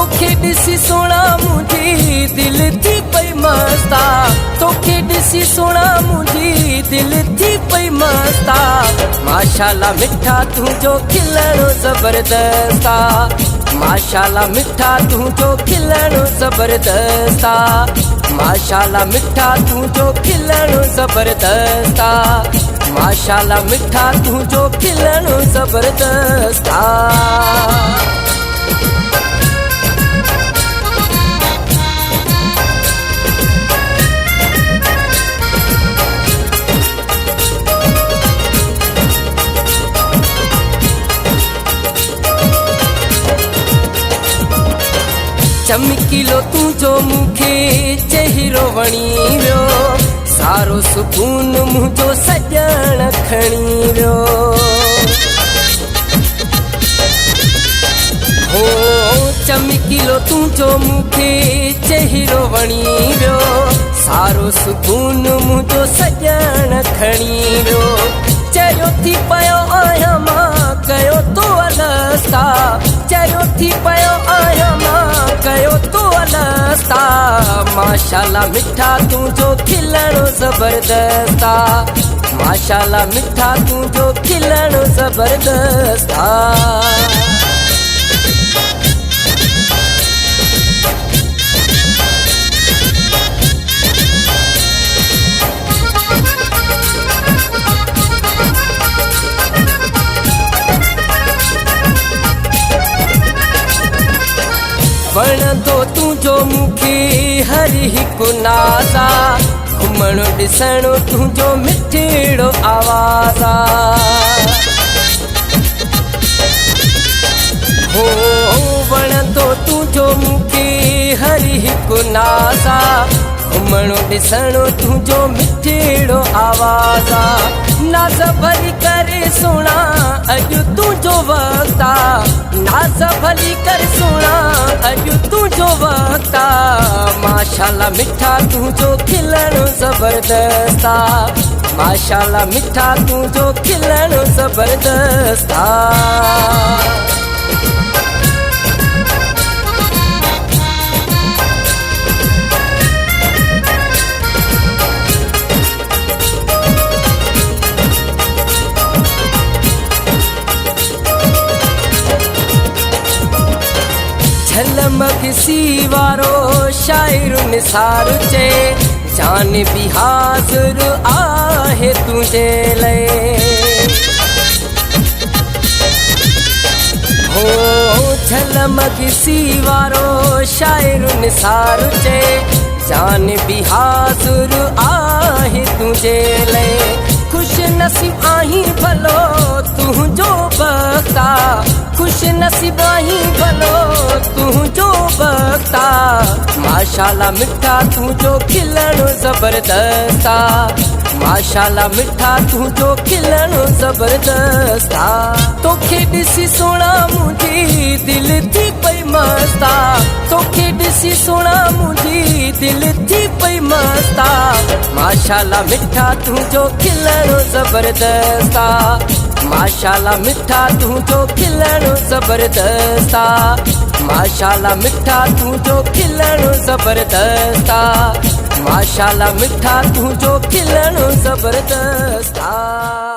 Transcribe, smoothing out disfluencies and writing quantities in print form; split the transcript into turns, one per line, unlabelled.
توکي ڏسي سهڻا منهنجي دل ٿي پئي مست آ. توکي ڏسي سهڻا منهنجي دل ٿي پئي مست آ. ماشاءالله مٺا تنهنجو کلڻ زبردست آ. ماشاءالله مٺا تنهنجو کلڻ زبردست آ. ماشاءالله مٺا تنهنجو کلڻ زبردست آ. ماشاءالله مٺا تنهنجو کلڻ زبردست آ. چمڪيلو تنهنجو مونکي چهرو وڻي ويو، سارو سڪون منهنجو سڄڻ کڻي ويو. هو چمڪيلو تنهنجو مونکي چهرو وڻي ويو، سارو سڪون منهنجو سڄڻ کڻي ويو. چريو ٿي پيو آهيان مان ڪيو تو الستا، چريو ٿي پيو آهيان مان ڪيو تو الستا. ماشاءالله مٺا تنهنجو کلڻ زبردست آ. ماشاءالله مٺا تنهنجو کلڻ زبردست آ. وڻندو تنهنجو مونکي هر هڪ ناز آ، گهمڻ ڏسڻ تنهنجو مٺڙو آواز آ. هو وڻندو تنهنجو مونکي هر هڪ ناز آ، گهمڻ ڏسڻ تنهنجو مٺڙو آواز آ. ناز ڀلي ڪري سهڻا اڄ تنهنجو وقت آ، ناز ڀلي ڪر سهڻا اڄ تنهنجو وقت آ. ماشاءالله مٺا تنهنجو کلڻ زبردست آ. ماشاءالله مٺا تنهنجو کلڻ زبردست آ. جهلمگ سي وارو شاعر نثار چئي، جان به حاضر آهي تنهنجي لئي. هو جهلمگ سي وارو شاعر نثار چئي، جان به حاضر آهي تنهنجي لئي. خوش نصيب آهين ڀلو تنهنجو بخت آ، خوش نصيب آهين ڀلو تنهنجو بخت آ. ماشاءالله مٺا تنهنجو کلڻ زبردست آ. ماشاءالله مٺا تنهنجو کلڻ زبردست آ. توکي ڏسي سهڻا منهنجي دل ٿي پئي مست آ، توکي ڏسي سهڻا منهنجي دل ٿي پئي مست آ. ماشاءالله مٺا تنهنجو کلڻ زبردست آ. ماشاءالله مٺا تنهنجو کلڻ زبردست آ. ماشاءالله مٺا تنهنجو کلڻ زبردست آ. ماشاءالله مٺا تنهنجو کلڻ زبردست آ.